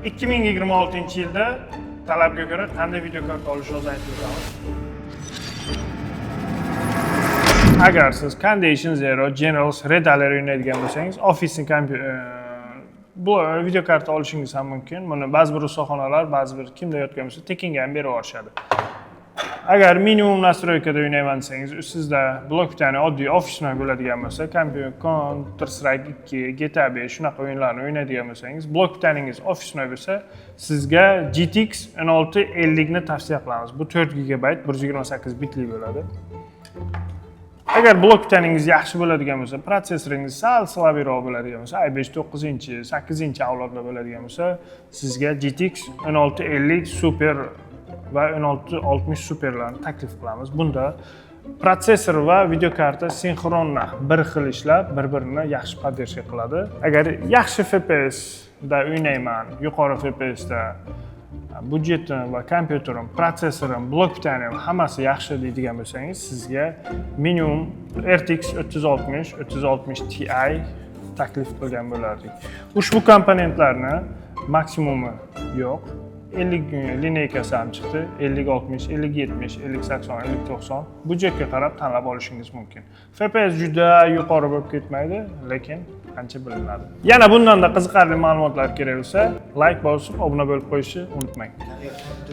2026-yilda talabga ko'ra qanday videokarta olish hozir aytib o'tamiz. Agar siz Condition Zero, Generals, Red Alert o'ynaydigan bo'lsangiz, ofisni bu videokarta olishingiz ham mumkin. Buni ba'zi bir ustaxonalar, ba'zi bir kimda yotgan bo'lsa, tekinga ham berib yuborishadi. Agar minimum настройка da o'ynayman desangiz, sizda блок питания oddiy офисной bo'ladigan bo'lsa, kompyuter Counter Strike 2, GTA 5 shunaqa o'yinlarni o'ynaydigan bo'lsangiz, блок питания ngiz офисной bo'lsa, sizga GTX 1650 ni tavsiya qilamiz. Bu 4 GB 128 bitli bo'ladi. Agar блок питания ngiz yaxshi bo'ladigan bo'lsa, protsessoringiz sal слабый roq bo'ladigan bo'lsa, i5 9, 8 avlodlar bo'ladigan bo'lsa, sizga GTX 1650 Super va 1660 Superlarni taklif qilamiz. Bunda protsessor va videokarta синхронно bir xil ishlab, bir-birini yaxshi поддержка qiladi. Agar yaxshi FPS da o'ynayman, yuqori FPS da budjetim va kompyuterim, protsessorim, блок питания m hammasi yaxshi deydigan bo'lsangiz, sizga minimum RTX 3060, 3060 Ti taklif qilgan bo'lardik. Ushbu komponentlarni maksimumi yo'q. 50 линейка si ham chiqdi. 50 60, 50 70, 50 80, 50 90 budjetga qarab tanlab olishingiz mumkin. FPS juda yuqori bo'lib ketmaydi, lekin ancha bilinadi. Yana bundan da qiziqarli ma'lumotlar kerak bo'lsa, like bosib, obuna bo'lib qo'yishni unutmang. Yo'q.